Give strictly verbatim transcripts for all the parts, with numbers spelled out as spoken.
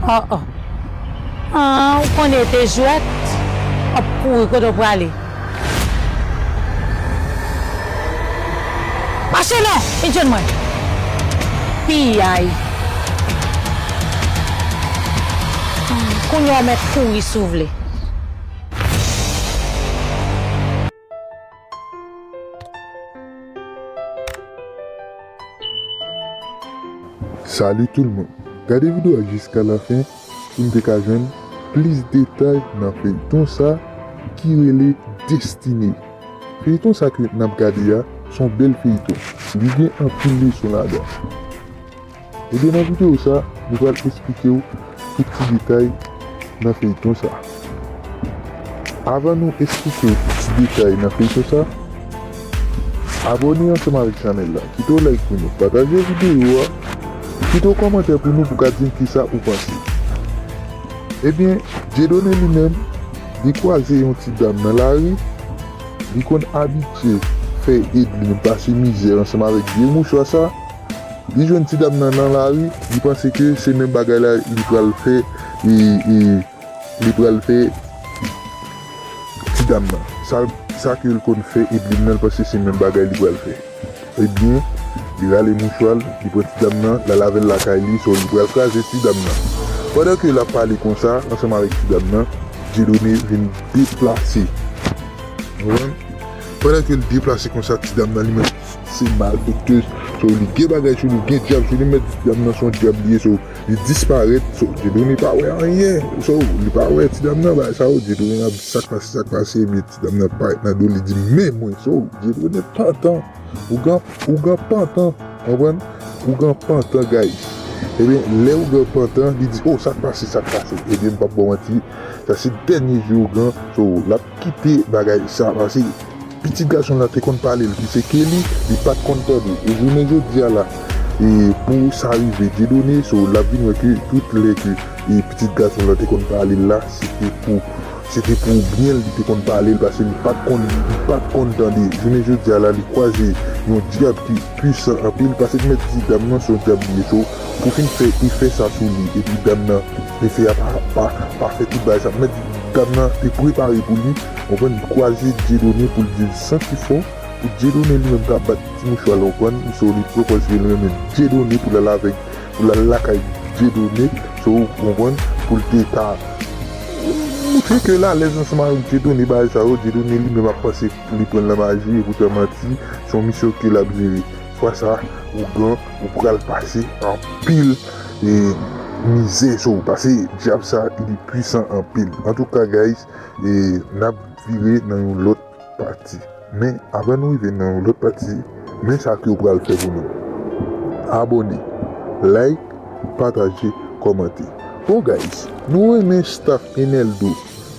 Oh, oh. Ah, ou konnen te jwèt. W ap kouri, kote w prale? Mache non, vin jwenn mwen. Piyay. Kounye a w mèt kouri si w vle. Salut tout le monde. Gade videyo a jiska lafen pou n te ka jwenn plis detay nan feyton sa ki rele Destiny. Feyton sa ke n ap gade a se yon bèl feyton. Li gen anpil leson ladan. Ebyen nan videyo sa, nou pral esplike w tout ti detay nan feyton sa. Avan nou esplike w tout ti detay nan feyton sa, abòne ansanm avèk chanèl la, kite w like pou nou, pataje videyo a, kite w kòmantè pou nou pou ka di n kisa ou panse. Ebyen, Dieudonné li menm, li kwaze yon ti dam nan lari, li konn abitye fè Edline pase mizè ansanm avèk vye mouchwa sa, li jwenn ti dam nan nan lari, li panse ke se menm bagay la li pral fè, e, e, li pral fè ti dam nan. Sa, sa ke l konn fè Edline nan, l panse se menm bagay li pral fè. Ebyen, li rale mouchwa l, li pran ti dam nan, l al avè l lakay li, so li pral kraze ti dam nan. Pandan ke l ap pale konsa, ansanm avèk ti dam nan, Dieudonné vin deplase. Ou konprann? Pandan ke l deplase konsa, ti dam nan li menm se malfektèz. So, li gen bagay sou li, gen dyab sou li, men ti dam nan se yon dyab li ye, so, li disparèt. So, Dieudonné pa wè anyen. So, li pa wè ti dam nan, bagay sa yo, Dieudonné ap di sa k pase, sa k pase, ebyen ti dam nan parèt nan do, li di, men mwen, so, Dieudonné pantan. Ougan, ougan pantan, konprann? Ougan pantan, guys. Ebyen, lè ougan pantan, li di, oh, sa k pase, sa k pase. Ebyen, m p ap ba w manti, sa se dènye jou ougan, so, l ap kite bagay sa, paske pitit gason la te konn pale l ki se Kelly, li pa t konn tande. E jounen jodi a la, e pou sa rive Dieudonné, so, l ap vin wè ke tout lè ke, e pitit gason la te konn pale l la, se te pou, se te pou byen l, li te konn pale l, paske li pa t konn, li pa t konn tande. Jounen jodi a la, li kwaze yon dyab ki pwisan anpil, paske m mèt di dam nan se yon dyab li ye, so, pou fin fè efè sa sou li, epi dam nan, efè a pa, pa, pa fè tout bagay sa. M mèt di dam nan te prepare pou li, konprann, li kwaze Dieudonné pou l di l santi fò, pou Dieudonné li menm ka bat ti mouchwa la, konprann, so, li pran kòz ke li renmen Dieudonné pou l al avèk, pou l al lakay Dieudonné, so, ou konprann, pou l te ka moutre ke l alèz ansanm avèk Dieudonné, bagay sa yo, Dieudonné li menm ap panse li pran l nan maji, e poutan manti, se yon misyon ke l ap jere. Fwa sa, ougan, ou pral pase anpil, e, mizè, so, paske dyab sa, li pwisan anpil. Antouka, guys, e, n ap vire nan yon lòt pati. Men, avan nou rive nan yon lòt pati, men sa ke w pral fè pou nou. Abòne, like, pataje, kòmante. Bon, guys, nou renmen staff Eneldo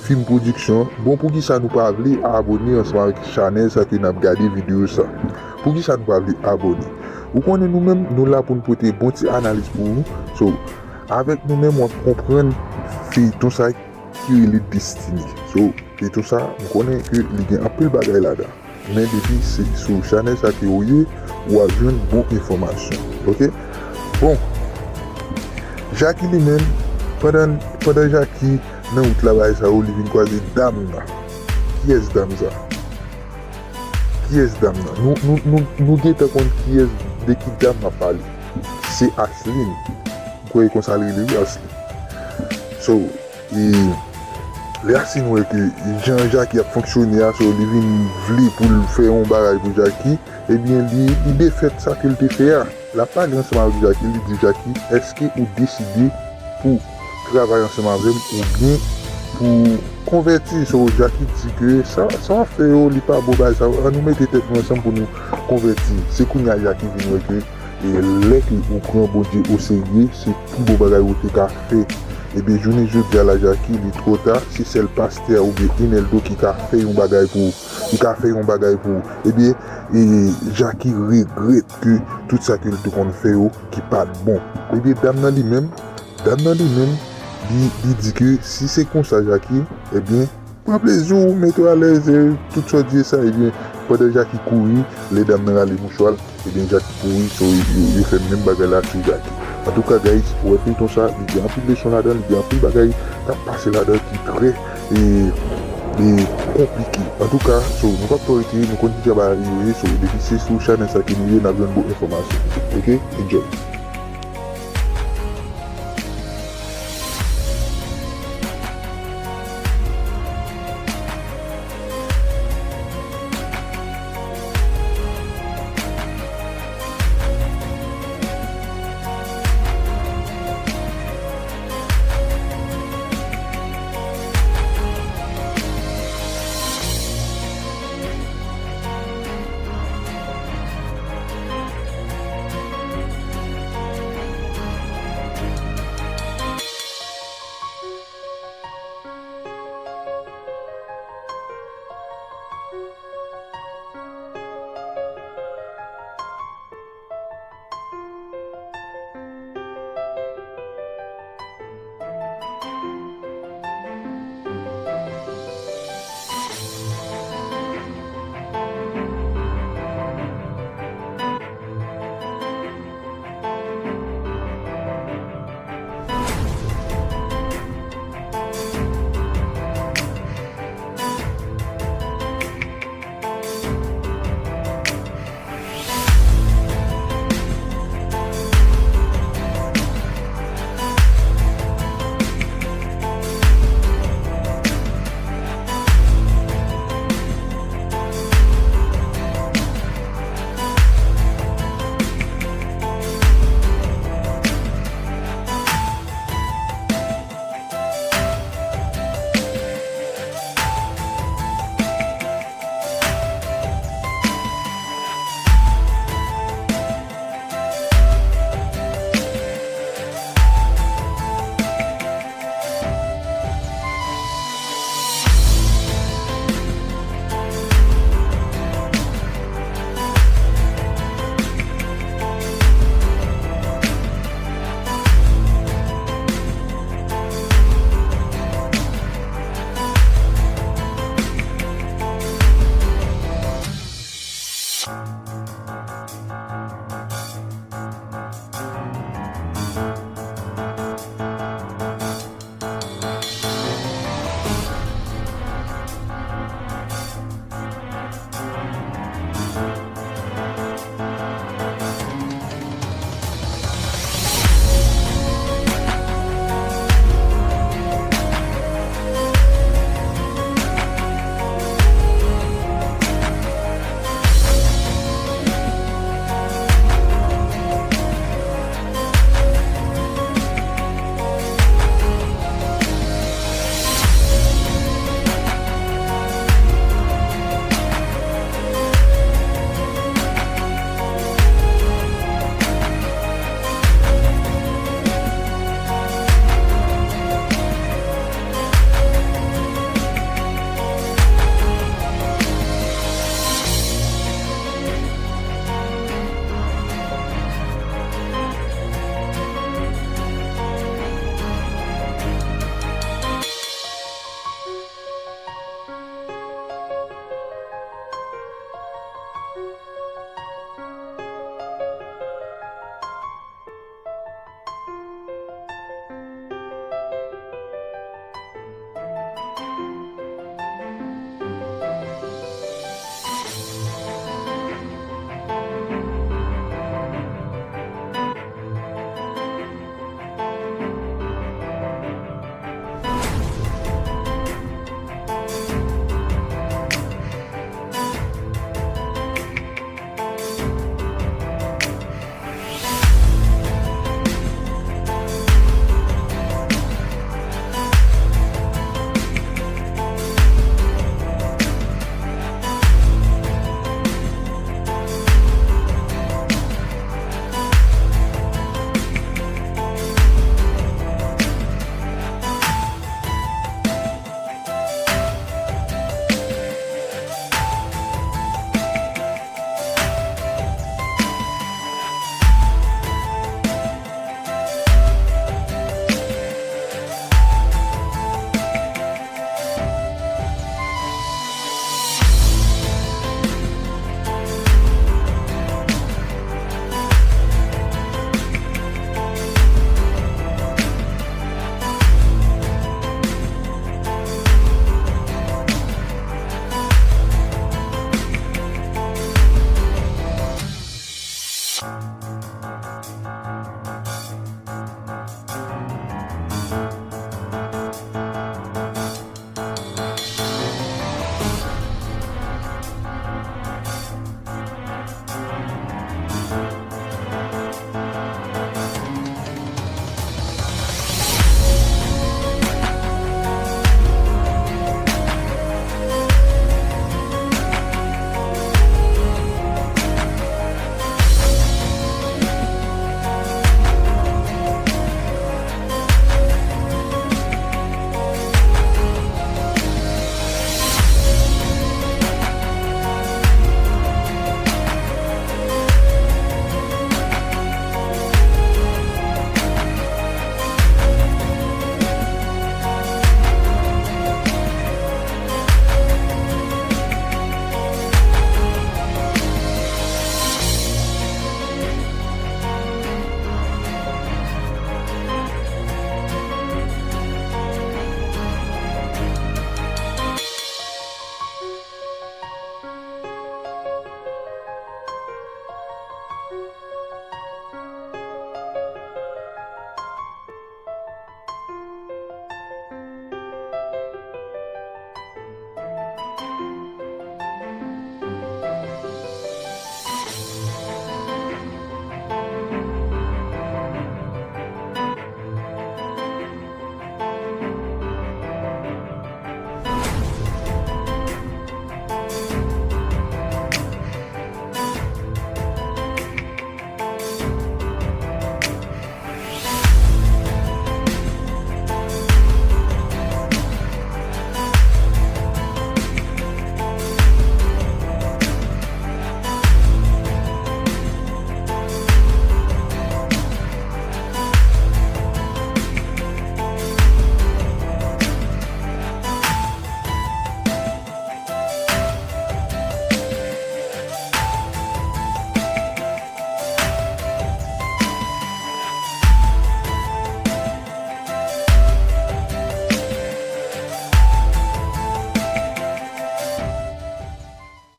Film Production. Bon, poukisa nou pa vle abòne ansanm avèk chanèl sa ke n ap gade videyo sa? Poukisa nou pa vle abòne? Ou konnen nou menm, nou la pou n pote bon ti analiz pou ou. So, avèk nou menm, w ap konprann feyton sa ki rele Destiny. So, feyton sa, m konnen ke li gen anpil bagay ladan. Men depi se sou chanèl sa ke ou ye, w ap jwenn bon enfòmasyon. Oke? Bon, Jackie li menm, pandan, pandan Jackie nan wout la, bagay sa yo, li vin kwaze dam nan. Kiyès dam sa? Kiyès dam nan? Nou, nou, nou, nou gentan konn kiyès, de ki dam m ap pale. Se Asline. M kwè e konsa l rele, wi, Asline. So, e lè Asline wè ke jan Jackie ap fonksyone a, so, li vin vle pou l fè yon bagay pou Jackie, ebyen, li, li defèt sa ke l te fè a. L ap pale ansanm avèk Jackie, li di Jackie, èske ou deside pou travay ansanm avè m oubyen pou konvèti? So, Jackie di ke sa, sa w ap fè yo, li pa bon bagay sa yo. Ann nou mete tèt nou ansanm pou nou konvèti. Se kounye a Jackie vin wè ke, e, lè ke ou pran Bondye oserye, se pi bon bagay ou te ka fè. Ebyen, jounen jodi a la, Jackie, li twò ta, se sèl pastè oubyen Eneldo ki ka fè yon bagay pou ou. Li ka fè yon bagay pou ou. Ebyen, e, Jackie regrèt ke tout sa ke l te konn fè yo ki pa t bon. Ebyen, dam nan li menm, dam nan li menm, li, li di ke si se konsa, Jackie, ebyen, pran plezi w, mete w alèz, e, tout sa w di e sa, ebyen, pandan Jackie kouri, lè dam nan rale mouchwa l, ebyen, Jackie kouri, so, yo, yo fè menm bagay la sou Jackie. Antouka, guys, ou wè feyton sa, li gen anpil leson ladan, li gen anpil bagay k ap pase ladan ki trè, e, e, konplike. Antouka, so, nou p ap twò rete, nou konn ki jan bagay yo ye, so, depi se sou chanèl sa ke nou ye, n ap jwenn bon enfòmasyon. Ok? Enjoy.